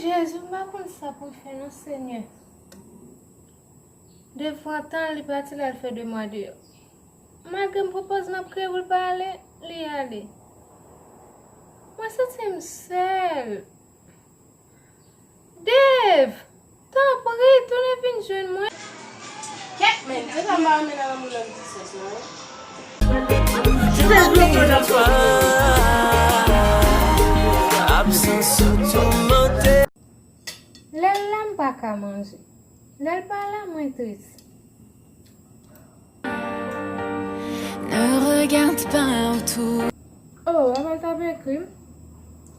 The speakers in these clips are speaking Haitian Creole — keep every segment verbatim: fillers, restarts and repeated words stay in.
Jezi, m pa konn sa pou m fè non, Senyè. Devwa tan li pati l al fè de mwa deyò. Malgre m pwopoze m ap kriye pou l pa ale, li ale. Mwen santi m sèl. Dave, tanpri, tounen vin jwenn mwen. Kèt, men, se sa m pa renmen nan lanmou nan distans, non. Absans ou toumante. Lè l la, m pa ka manje. Lè l pa la, mwen tris. Ne regarde pas autour. Oh, avan l t ap ekri m.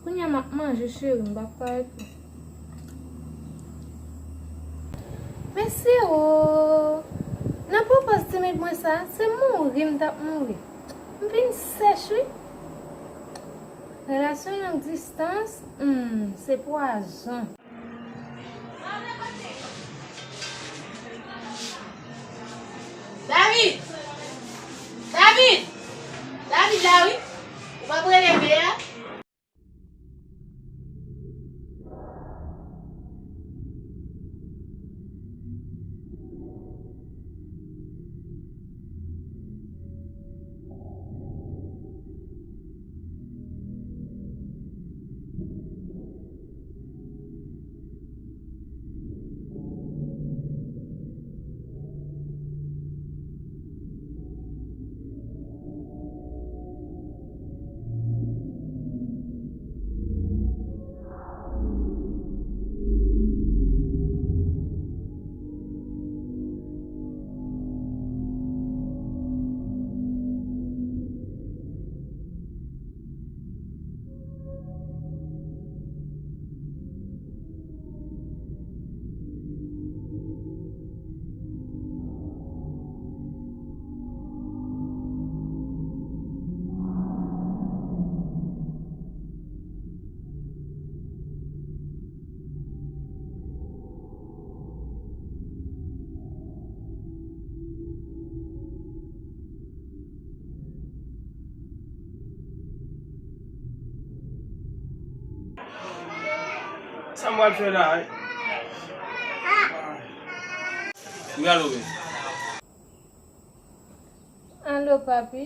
Kounye a m ap manje, cheri, m p ap ka ekri. Mèsi, oh. Nan pwopoze timid mwen sa, se mouri m t ap mouri. M vin sèch, wi. Relasyon long distans, hmm, se pwazon. David! David! David la wi! Ou p ap rele V A? Sa m pral fè la, wi? M pral ouvri. Alo, papi.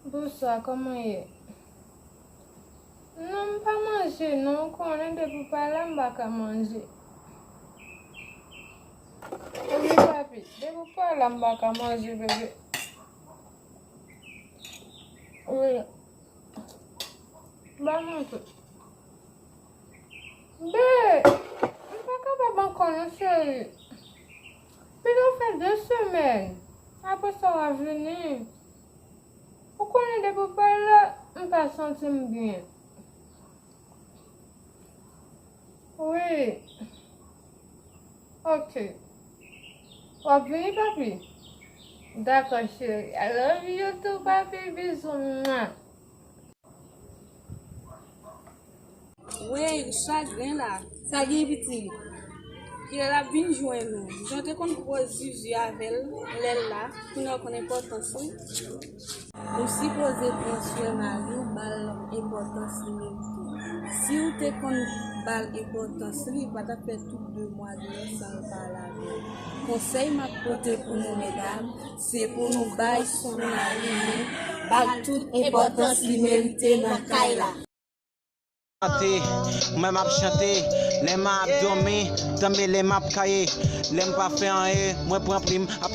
Bonswa, kòman w ye? Non, m pa manje, non. Ou konnen depi w pa la, m pa ka manje. Wi, papi, depi w pa la, m pa ka manje, bebe. Wi. Ba mwen tou. Be, m pa kapab ankò non, cheri. Pito w fè de semèn. Apre sa, w a vini. Ou konnen depi w pa la, m pa santi m byen. Wi. Ok. W ap vini, papi? Dakò, cheri. I love you too, papi. Bizou. Mwa. Wey, chagren la. Sa gen, pitit? Kiyè l ap vin jwenn ou? Jan w te konn gwo zizi avè l lè l la, kounye a w konn enpòtans li. Ou sipoze pran swen mari w, ba l enpòtans li merite. Si w te konn ba l enpòtans li, li pa t ap fè tout de mwa deyò san l pale avè w. Konsèy m ap pote pou nou medam, se pou nou bay swen mari nou, ba l tout enpòtans li merite nan kay la. Chante, mwen m ap chante, lè m ap dòmi, tanbe lè m ap kaye, lè m pa fè anyen, mwen pran plim, ap